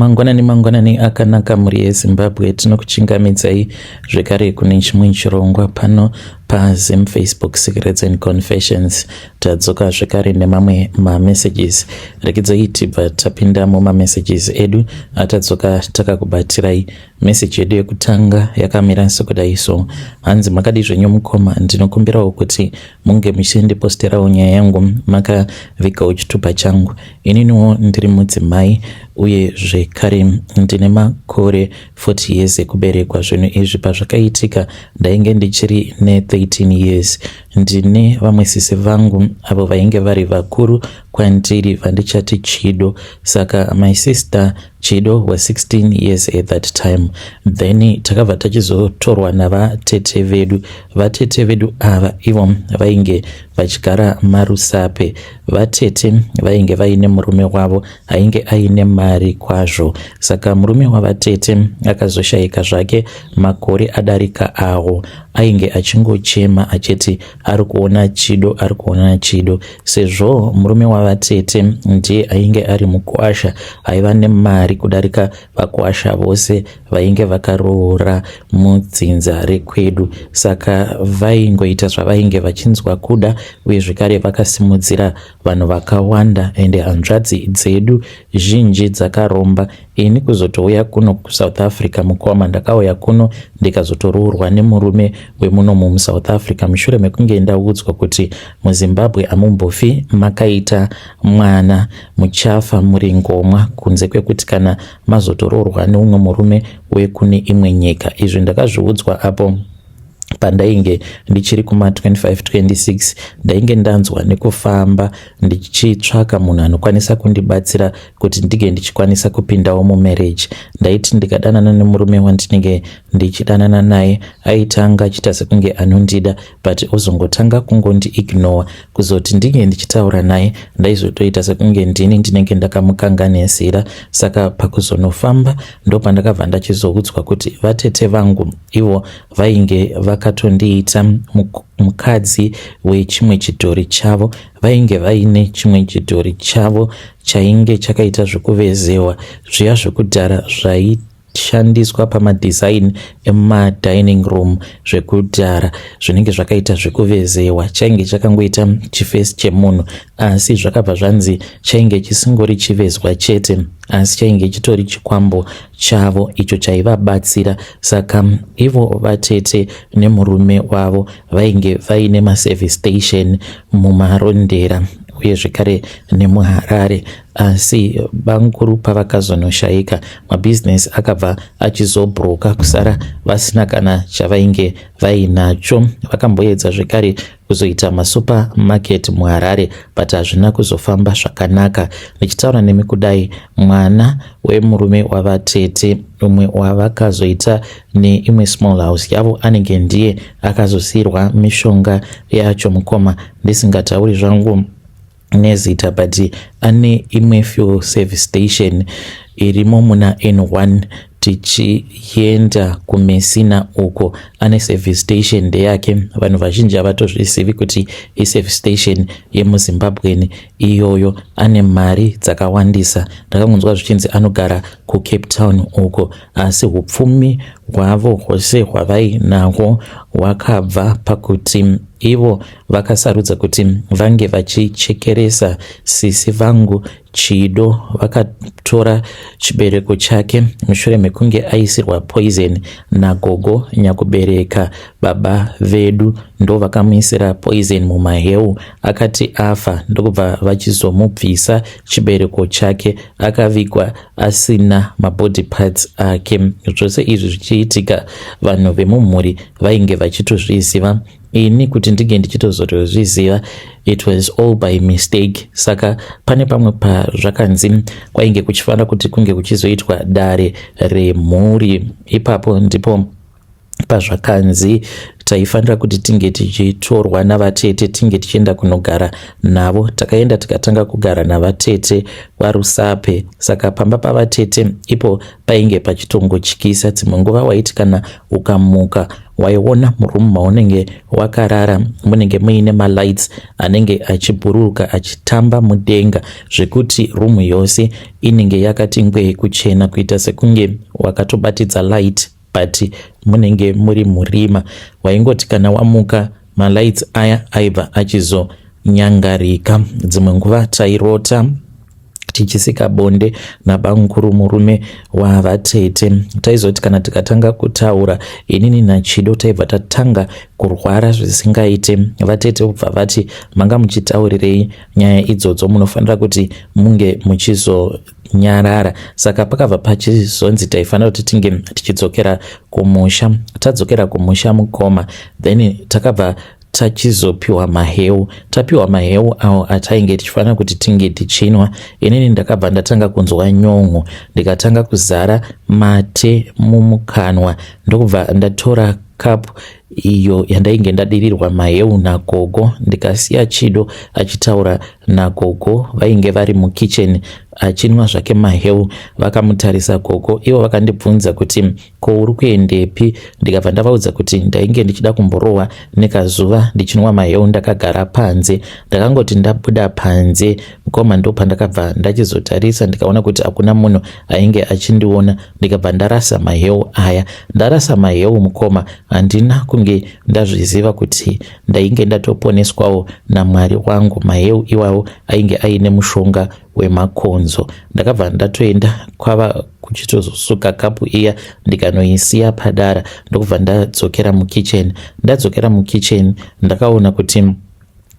Mangwanani mangwanani akanaka mhuri yeZimbabwe, tinokuchingamidzai zvekare kune chimwe chirongwa pano paZim Facebook Secrets and Confessions. Tadzoka zvekare nemamwe mamessages. Regedzai tibva tapinda mumamessages edu atadzoka takakubatirai. Message yedu yekutanga yakamira sekudai so. Hanzi makadii zvenyu mukoma, ndinokumbirawo kuti munge muchindiposterawo nyaya yangu makavigawo chitupa changu. Ininiwo ndiri mudzimai uye zvekare ndine makore 40 years ekuberekwa. Zvinhu izvi pazvakaitika ndainge ndichiri ne13 years. Ndine vamwe sisi vangu avo vainge vari vakuru kwandiri vandichati Chido. Saka my sister Chido was 16 years at that time. Then takabva tachizotorwa navatete vedu. Vatete vedu ava ivo vainge vachigara maRusape. Vatete vainge vaine murume wavo ainge aine mari kwazvo. Saka murume wavatete akazoshayika zvake makore adarika awo. Ainge achingochema achiti ari kuona Chido, ari kuona Chido. Sezvo murume wavatete ndiye ainge ari mukwasha aiva nemari kudarika vakwasha vose vainge vakaroora mudzinza rekwedu, saka vaingoita zvavainge vachinzwa kuda uye zvekare vakasimudzira vanhu vakawanda ende hanzvadzi dzedu zhinji dzakaromba. Ini kuzotouya kuno kuSouth Africa mukoma, ndakauya kuno ndikazotoroorwa nemurume wemuno muSouth Africa mushure mekunge ndaudzwa kuti muZimbabwe hamumbofi makaita mwana, muchafa muri ngomwa kunze kwekuti kana mazotoroorwa neumwe murume wekune imwe nyika. Izvi ndakazviudzwa apo pandainge ndichiri kuma 25 26. Ndainge ndanzwa nekufamba ndichitsvaka munhu anokwanisa kundibatsira kuti ndinge ndichikwanisa kupindawo mumarriage. Ndaiti ndikadanana nemurume wandinenge ndichidanana naye, aitanga achiita sekunge anondida, but ozongotanga kungondiignore. Kuzoti ndinge ndichitaura naye, ndaizotoita sekunge ndini ndinenge ndakamukanganisira. Saka pakuzonofamba ndopandakabva ndachizoudzwa kuti vatete vangu ivo vainge vakatondiita mukadzi wechimwe chidhori chavo. Vainge vaine chimwe chidhori chavo chainge chakaita zvekuvezewa zviya zvekudhara zvaishandiswa pamadesign emumadining room zvekudhara zvinenge zvakaita zvekuvezewa. Chainge chakangoita chifesi chemunhu, asi zvakabva zvanzi chainge chisingori chivezwa chete, asi chainge chitori chikwambo chavo icho chaivabatsira. Saka ivo vatete nemurume wavo vainge vaine maservice station muMarondera uye zvekare nemuHarare. Asi bamukuru pavakazonoshaika, mabhizinesi akabva achizobroka, kusara vasina kana chavainge vainacho. Vakamboedza zvekare kuzoita masupermarket muHarare, but hazvina kuzofamba zvakanaka. Ndichitaura nemi kudai, mwana wemurume wavatete umwe wavakazoita neimwe small house yavo anenge ndiye akazosiyirwa mishonga yacho mukoma. Ndisingatauri zvangu nezita, but ane imwe fuel service station irimo muna N1 tichienda kuMessina uko. Ane service station ndeyake. Vanhu vazhinji havatozvizivi kuti iservice station yemuZimbabweni iyoyo. Ane mari dzakawandisa. Ndakangonzwa zvichinzi anogara kuCape Town uko, asi upfumi hwavo hwose hwavainahwo hwakabva pakuti ivo vakasarudza kuti vange vachichekeresa sisi vangu Chido. Vakatora chibereko chake mushure mekunge aisirwa poison nagogo nyakubereka baba vedu. Ndo vakamuisira poison mumaheu, akati afa ndokubva vachizomubvisa chibereko chake. Akavigwa asina mabody parts ake. Zvose izvi zvichiitika, vanhu vemumhuri vainge vachitozviziva. Ini kuti ndinge ndichitozotozviziva, it was all by mistake. Saka pane pamwe pazvakanzi kwainge kuchifanira kuti kunge kuchizoitwa dare remhuri. Ipapo ndipo Pazvakanzi taifanira kuti tinge tichitorwa navatete tinge tichienda kunogara navo, takaenda tikatanga kugara navatete kwaRusape. Saka pamba pavatete ipo painge pachitongotyisa. Dzimwe nguva waiti kana ukamuka waiona muroom maunenge wakarara munenge muine malights anenge achibhururuka achitamba mudenga, zvekuti room yose inenge yakati ngwee kuchena kuita sekunge wakatobatidza light, but munenge muri murima. Waingoti kana wamuka malights aya aibva achizonyangarika. Dzimwe nguva tairota tichisika bonde nabamukuru murume wavatete. Taizoti kana tikatanga kutaura inini naChido taibva tatanga kurwara zvisingaite. Vatete vobva vati, "Manga muchitaurirei nyaya idzodzo? Munofanira kuti munge muchizonyarara." Saka pakabva pachizonzi taifanira kuti tinge tichidzokera kumusha. Tadzokera kumusha, mukoma, then takabva tachizopiwa maheu. Tapiwa maheu awo atainge tichifanira kuti tinge tichinwa, inini ndakabva ndatanga kunzwa nyon'o, ndikatanga kuzara mate mumukanwa, ndokubva ndatora kapu iyo yandainge ndadirirwa maheu nagogo, ndikasiya Chido achitaura nagogo vainge vari mukicheni achinwa zvake maheu vakamutarisa gogo. Ivo vakandibvunza kuti, "Ko, uri kuendepi?" Ndikabva ndavaudza kuti ndainge ndichida kumborohwa nekazuva ndichinwa maheu ndakagara panze. Ndakangoti ndabuda panze, mukoma, ndo pandakabva ndachizotarisa, ndikaona kuti hakuna munhu ainge achindiona, ndikabva ndarasa maheu aya. Ndarasa maheu, mukoma, handina kunge ndazviziva kuti ndainge ndatoponeswawo naMwari wangu. Maheu iwawo ainge aine mushonga wemakonzo. Ndakabva ndatoenda kwava kuchitozosuka kapu iya, ndikanoisiya padara, ndokubva ndadzokera mukicheni. Ndadzokera mukicheni, ndakaona kuti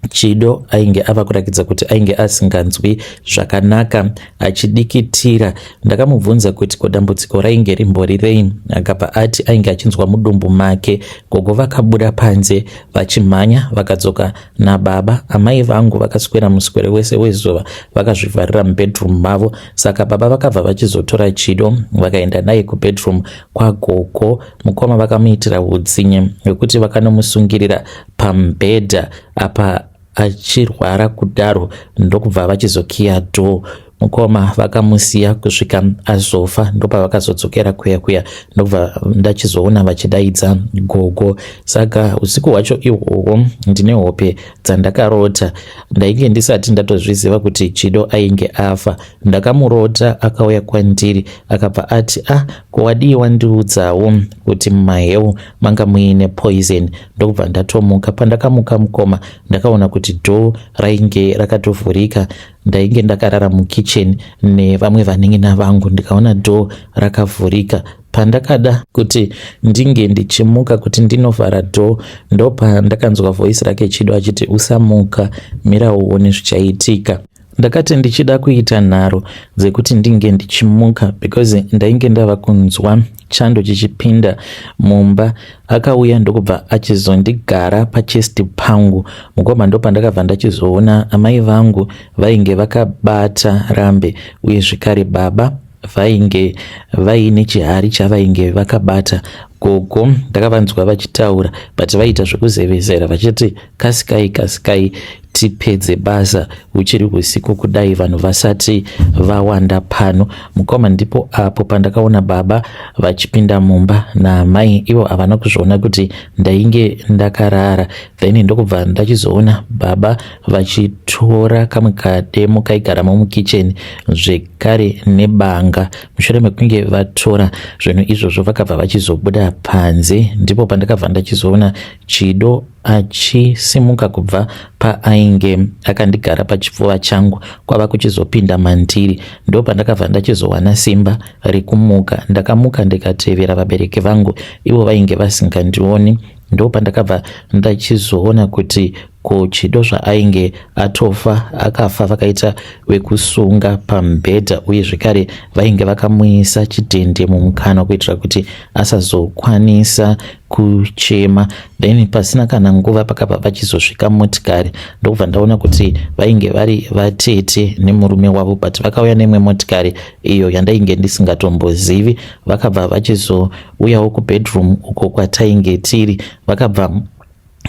Chido ainge ava kurakidza kuti ainge asinganzwi zvakanaka, achidikitira. Ndakamubvunza kuti ko dambudziko rainge rimborirei. Akabva ati ainge achinzwa mudumbu make. Gogo vakabuda panze vachimhanya, vakadzoka nababa. Amai vangu vakaswera muswere wese wezuva vakazvivharira mubedroom mavo. Saka baba vakabva vachizotora Chido, vakaenda naye kubedroom kwagogo. Mukoma, vakamuitira utsinye hwekuti vakanomusungirira pamubhedha apa achirwara kudaro, ndokubva vachizokiya door. Mukoma, vakamusiya kusvika azofa. Ndopavakazodzokera kuya kuya, ndobva ndachizoona vachidaidza gogo. Saka usiku hwacho ihwohwo ndine hope dzandakarota. Ndainge ndisati ndatozviziva kuti Chido ainge afa. Ndakamurota akauya kwandiri, akabva ati, "Ah, ko wadii wandiudzawo kuti mumaheu manga muine poison?" Ndokubva ndatomuka. Pandakamuka, mukoma, ndakaona kuti door rainge rakatovhurika. Ndainge ndakarara mukicheni nevamwe vanin'ina vangu, ndikaona door rakavhurika. Pandakada kuti ndinge ndichimuka kuti ndinovhara door, ndopandakanzwa voice rake Chido achiti, "Usamuka, mira uone zvichaitika." Ndakati ndichida kuita nharo dzekuti ndinge ndichimuka, because ndainge ndava kunzwa chando chichipinda mumba, akauya ndokubva achizondigara pachest pangu. Mukoma, ndopandakabva ndachizoona amai vangu vainge vakabata rambe, uye zvekare baba vainge vaine chihari chavainge vakabata. Gogo ndakavanzwa vachitaura, but vaita zvekuzevezera vachiti, "Kasikai, kasikai, tipedze basa, uchiri usiku kudai, vanhu vasati vawanda pano." Mukoma, ndipo apo pandakaona baba vachipinda mumba naamai. Ivo havana kuzviona kuti ndainge ndakarara. Then ndokubva ndachizoona baba vachitora kamwe kademo kaigaramo mukicheni, zvekare nebanga. Mushure mekunge vatora zvinhu izvozvo, vakabva vachizobuda panze. Ndipo pandakabva ndachizoona Chido achisimuka kubva paainge akandigara pachipfuva changu, kwava kuchizopinda mandiri. Ndo pandakabva ndachizowana simba rekumuka. Ndakamuka ndikatevera vabereki vangu, ivo vainge vasingandioni. Ndo pandakabva ndachizoona kuti Ko Chido zvaainge atofa akafa vakaita vekusunga pamubhedha uye zvekare vainge vakamuisa chidhende mumukanwa kuitira kuti asazokwanisa kuchema. Then pasina kana nguva pakabva pachizosvika motikari ndokubva ndaona kuti vainge vari vatete nemurume wavo, but vakauya neimwe motikari iyo yandainge ndisingatombozivi. Vakabva vachizouyawo kubedroom uko kwatainge tiri, vakabva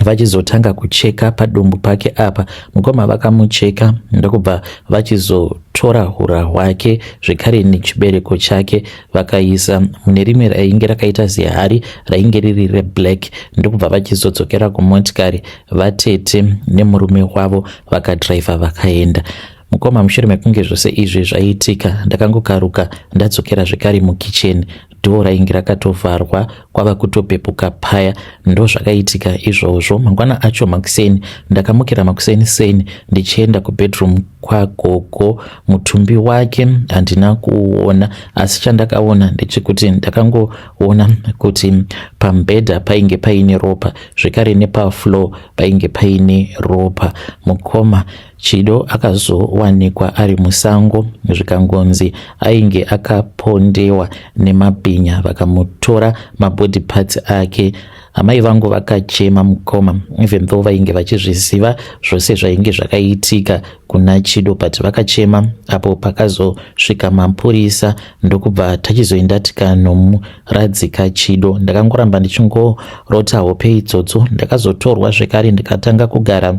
vachizotanga kucheka padumbu pake apa. Mukoma vakamucheka ndokubva vachizotora hura hwake zvekare nechibereko chake vakaisa mune rimwe rainge rakaita zihari rainge riri reblack, ndokubva vachizodzokera kumotikari vatete nemurume wavo vakadhiraivha vakaenda. Mukoma, mushure mekunge zvose izvi zvaitika, ndakangokaruka ndadzokera zvekare mukicheni. Dhoo rainge rakatovharwa kwava kutopepuka paya. Ndozvakaitika izvozvo. Mangwana acho makuseni ndakamukira makuseni seni ndichienda kubedroom kwagogo. Mutumbi wake handina kuuona, asi chandakaona ndechekuti ndakangoona kuti pamubhedha painge paine ropa zvekare nepafloor painge paine ropa. Mukoma, Chido akazowanikwa ari musango zvikangonzi ainge akapondewa nemabhinya vakamutora mabody parts ake. Amai vangu vakachema mukoma, even though vainge vachizviziva zvose zvainge zvakaitika kuna Chido, but vakachema apo pakazosvika mapurisa ndokubva tachizoenda tikanomuradzika Chido. Ndakangoramba ndichingorota hope idzodzo. Ndakazotorwa zvekare ndikatanga kugara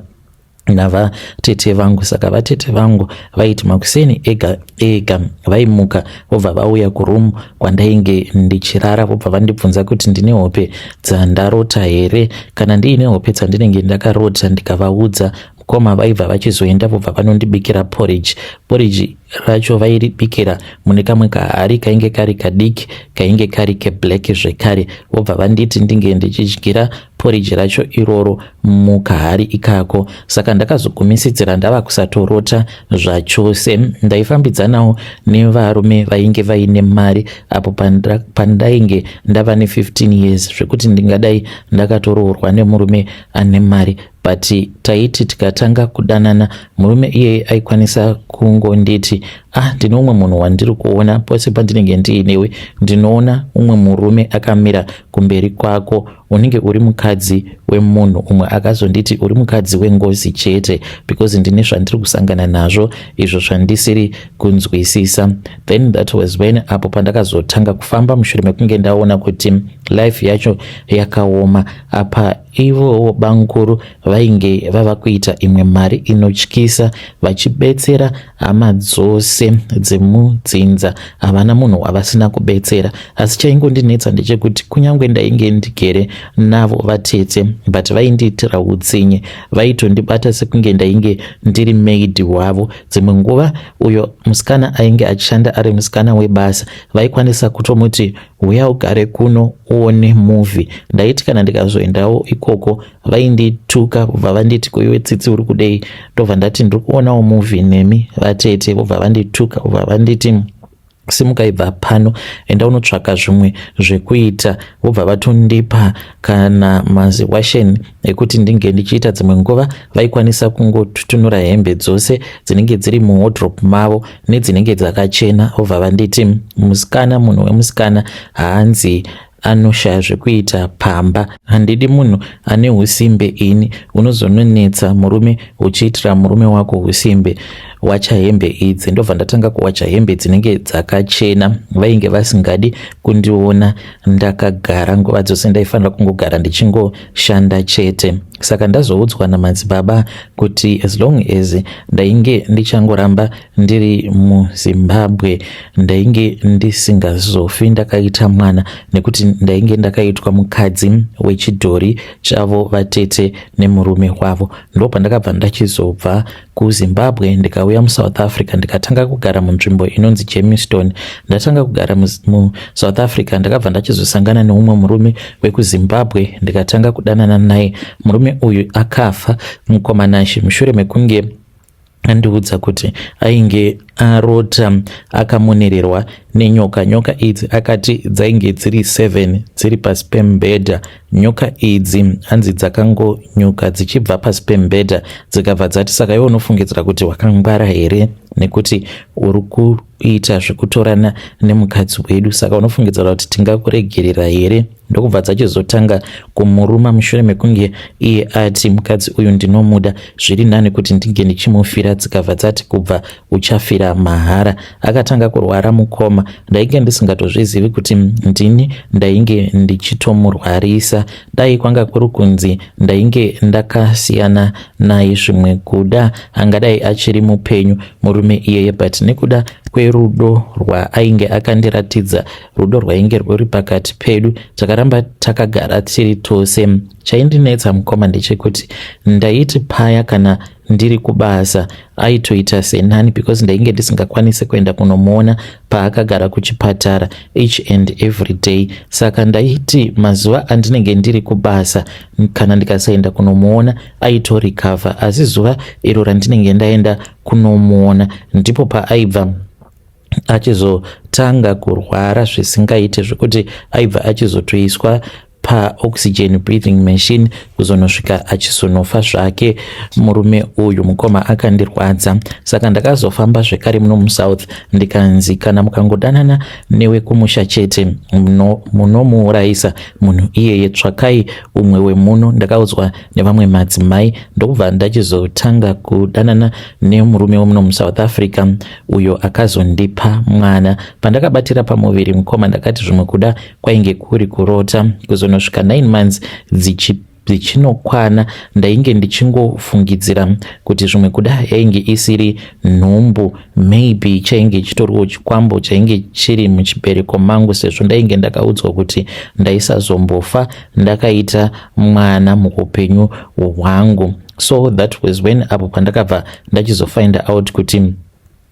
navatete vangu. Saka vatete vangu vaiti makuseni ega ega vaimuka vobva vauya kuroom kwandainge ndichirara, vobva vandibvunza kuti ndine hope dzandarota here. Kana ndiine hope dzandinenge ndakarota ndikavaudza, mukoma, vaibva vachizoenda vobva vanondibikira porridge. Porridge racho vairibikira mune kamwe kahari kainge kari kadiki, kainge kari keblack zvekare, vobva vanditi ndinge ndichidyira porridge racho iroro mukahari ikako. Saka ndakazogumisidzira ndava kusatorota zvachose. Ndaifambidzanawo nevarume vainge vaine mari apo pandainge ndava ne15 years, zvekuti ndingadai ndakatoroorwa nemurume ane mari, but taiti tikatanga kudanana murume iyeye aikwanisa kungonditi, "Ah, ndine umwe munhu wandiri kuona. Pose pandinenge ndiinewe ndinoona umwe murume akamira kumberi kwako. Unenge uri mukadzi wemunhu." Umwe akazonditi, "Uri mukadzi wengozi chete, because ndine zvandiri kusangana nazvo izvo zvandisiri kunzwisisa." Then that was when apo pandakazotanga kufamba mushure mekunge ndaona kuti life yacho yakaoma. Apa ivowo bamukuru vainge vava kuita imwe mari inotyisa, vachibetsera hama dzose dzemudzinza. Havana munhu wavasina kubetsera, asi chaingondinetsa ndechekuti kunyange ndainge ndigere navo vatete, but vaindiitira utsinye. Vaitondibata sekunge ndainge ndiri maid wavo. Dzimwe nguva uyo musikana ainge achishanda ari musikana webasa vaikwanisa kutomuti, "Uya ugare kuno uone movie." Ndaiti kana ndikazoendawo ikoko vaindituka, vobva vanditi, "Koiwe Tsitsi, uri kudei?" Ndobva ndati, "Ndiri kuonawo movie nemi vatete." Vobva vandituka, vobva vanditi, "Simuka, ibva pano, enda unotsvaka zvimwe zvekuita." Vobva vatondipa kana maziwasheni ekuti ndinge ndichiita. Dzimwe nguva vaikwanisa kungotutunura hembe dzose dzinenge dziri muwardrobe mavo nedzinenge dzakachena, vobva vanditi, "Musikana, munhu wemusikana haanzi anoshaya zvekuita pamba. Handidi munhu ane usimbe ini. Unozononetsa murume uchiitira murume wako usimbe. Wacha hembe idzi." Ndobva ndatanga kuwacha hembe dzinenge dzakachena. Vainge vasingadi kundiona ndakagara nguva dzose, ndaifanira kungogara ndichingoshanda chete. Saka ndazoudzwa namadzibaba kuti as long as ndainge ndichangoramba ndiri muZimbabwe, ndainge ndisingazofi ndakaita mwana, nekuti ndainge ndakaitwa mukadzi wechidhori chavo vatete nemurume wavo. Ndo pandakabva ndachizobva kuZimbabwe ndikauya muSouth Africa, ndikatanga kugara munzvimbo inonzi Germiston. Ndatanga kugara muSouth Africa, ndakabva ndachizosangana neumwe murume wekuZimbabwe, ndikatanga kudanana naye. Murume uyu akafa, mukoma Nashe, mushure mekunge andiudza kuti ainge Arota akamonererwa nenyoka. Nyoka idzi akati dzainge dziri 7 dziri pasi pemubhedha. Nyoka idzi hanzi dzakangonyuka dzichibva pasi pemubhedha dzikabva dzati, saka iwe unofungidzira kuti wakangwara here nekuti uri kuita zvekutorana nemukadzi wedu, saka unofungidzira kuti tingakuregerera here? Ndokubva dzachizotanga kumuruma mushure mekunge iye ati, mukadzi uyu ndinomuda, zviri nani kuti ndinge ndichimufira. Dzikabva dzati, kubva uchafira mahara. Akatanga kurwara mukoma. Ndainge ndisingatozvizivi kuti ndini ndainge ndichitomurwarisa. Dai kwanga kuri kunzi ndainge ndakasiyana naye, zvimwe kuda angadai achiri mupenyu murume iyeye, but nekuda kwerudo rwaainge akandiratidza, rudo rwainge rwuri pakati pedu, takaramba takagara tiri tose. Chaindinetsa mukoma ndechekuti ndaiti paya kana ndiri kubasa aitoita senani, because ndainge ndisingakwanisi kuenda kunomuona paakagara kuchipatara each and every day. Saka ndaiti mazuva andinenge ndiri kubasa, kana ndikasaenda kunomuona, aitorecover, asi zuva iro randinenge ndaenda kunomuona ndipo paaibva achizotanga kurwara zvisingaite, zvekuti aibva achizotoiswa paoxygen breathing machine kuzonosvika achizonofa zvake murume uyu. Mukoma, akandirwadza. Saka ndakazofamba zvekare muno muSouth, ndikanzi kana mukangodanana newe kumusha chete, munomuurayisa munhu iyeye, tsvakai umwe wemuno. Ndakaudzwa nevamwe madzimai, ndokubva ndachizotanga kudanana nemurume wemuno muSouth Africa uyo akazondipa mwana. Pandakabatira pamuviri mukoma, ndakati zvimwe kuda kwainge kuri kurota. Kuzonosvika 9 months dzichinokwana, ndainge ndichingofungidzira kuti zvimwe kuda yainge isiri nhumbu, maybe chainge chitoriwo chikwambo chainge chiri muchibereko mangu, sezvo ndainge ndakaudzwa kuti ndaisazombofa ndakaita mwana muupenyu hwangu. So that was when apo pandakabva ndachizofind out kuti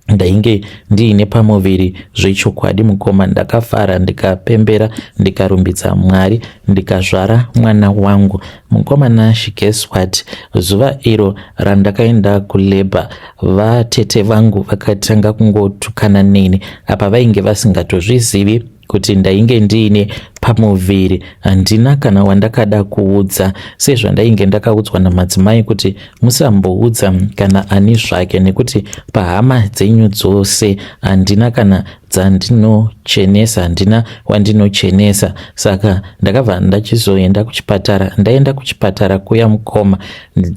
ndainge ndiine pamuviri zvechokwadi. Mukoma, ndakafara, ndikapembera, ndikarumbidza Mwari, ndikazvara mwana wangu. Mukoma Nashi, guess what? Zuva iro randakaenda kulabour, vatete vangu vakatanga kungotukana neni. Apa vainge vasingatozvizivi kuti ndainge ndiine pamuviri. Handina kana wandakada kuudza, sezvandainge ndakaudzwa namadzimai kuti musamboudza kana ani zvake, nekuti pahama dzenyu dzose handina kana dzandinochenesa, handina wandinochenesa. Saka ndakabva ndachizoenda kuchipatara. Ndaenda kuchipatara kuya mukoma,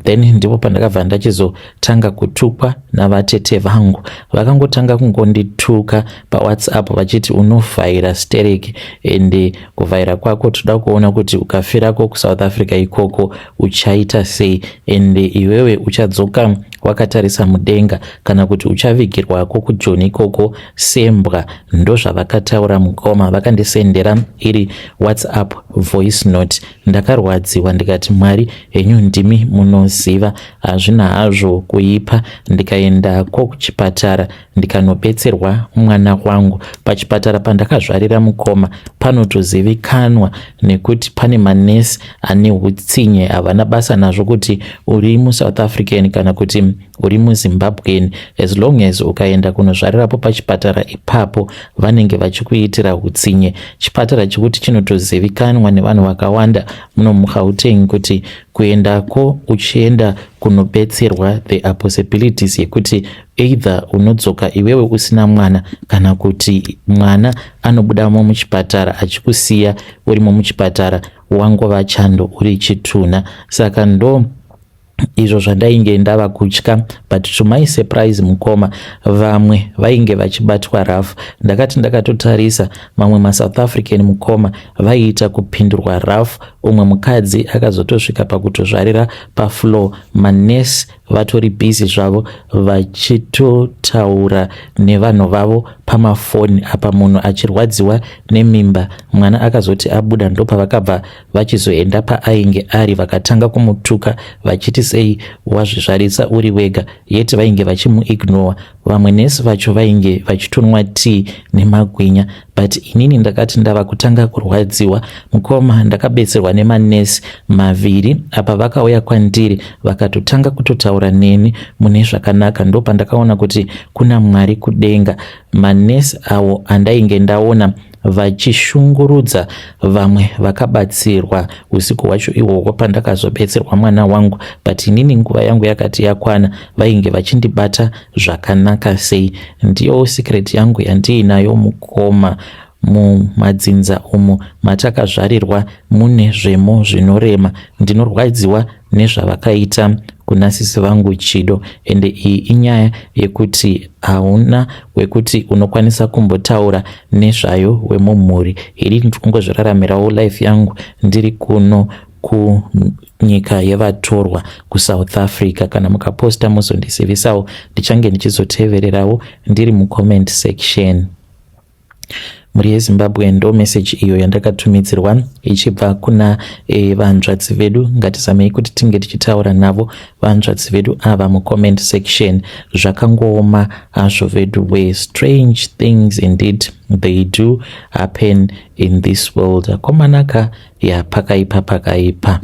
then ndipo pandakabva ndachizotanga kutukwa navatete vangu. Vakangotanga kungondituka paWhatsApp vachiti, unovhaira stereki, ende kuvhaira kwako toda kuona kuti ukafirako kuSouth Africa ikoko uchaita sei, ende iwewe uchadzoka wakatarisa mudenga kana kuti uchavigirwako kuJoni ikoko sembwa. Ndozvavakataura mukoma. Vakandisendera iri WhatsApp voice note. Ndakarwadziwa, ndikati, Mwari henyu ndimi munoziva, hazvina hazvo kuipa. Ndikaendako kuchipatara, ndikanobetserwa mwana wangu. Pachipatara pandakazvarira mukoma panotozivikanwa nekuti pane manesi ane utsinye. Havana basa nazvo kuti uri muSouth African kana kuti uri muZimbabwean. As long as ukaenda kunozvarirapo pachipatara ipapo, vanenge vachikuitira utsinye. Chipatara chekuti chinotozivikanwa nevanhu vakawanda muno muGauteng kuti kuendako uchienda kunobetserwa, there are possibilities yekuti either unodzoka iwewe usina mwana, kana kuti mwana anobudamo muchipatara achikusiya urimo muchipatara wangova chando, uri chitunha. Saka ndo izvo zvandainge ndava kutya. But to my surprise mukoma, vamwe vainge vachibatwa rough. Ndakati ndakatotarisa mamwe maSouth African mukoma, vaiita kupindurwa rough. Umwe mukadzi akazotosvika pakutozvarira pafloor, manesi vatori busy zvavo vachitotaura nevanhu vavo pamafoni, apa munhu achirwadziwa nemimba. Mwana akazoti abuda, ndopavakabva vachizoenda paainge ari, vakatanga kumutuka vachiti, sei wazvizvarisa uri wega? Yeti vainge vachimuignore. Vamwe nesi vacho vainge vachitonwa tii nemagwinya. But inini ndakati ndava kutanga kurwadziwa mukoma, ndakabetserwa. nemanesi maviri apa vakauya kwandiri vakatotanga kutotaura neni mune zvakanaka. Ndopandakaona kuti kuna Mwari kudenga. Manesi awo andainge ndaona vachishungurudza vamwe vakabatsirwa usiku hwacho ihwohwo pandakazobetserwa mwana wangu, but inini nguva yangu yakati yakwana vainge vachindibata zvakanaka sei. Ndiyo secret yangu yandiinayo mukoma. Mumadzinza umu matakazvarirwa mune zvemo zvinorema. Ndinorwadziwa nezvavakaita kuna sisi vangu Chido, ende iyi inyaya yekuti hauna wekuti unokwanisa kumbotaura nezvayo wemumhuri. Ini ndiri kungozviraramirawo life yangu ndiri kuno kunyika yevatorwa kuSouth Africa. Kana mukaposta muzondizivisawo, ndichange ndichizotevererawo ndiri mucomment section. Mhuri yeZimbabwe, ndo meseji iyo yandakatumidzirwa ichibva kuna vanzvadzi vedu. Ngatizamei kuti tinge tichitaura navo vanzvadzi vedu ava mucomment section. Zvakangooma hazvo vedu we, strange things indeed, they do happen in this world. Akomanaka ya, pakaipa, pakaipa.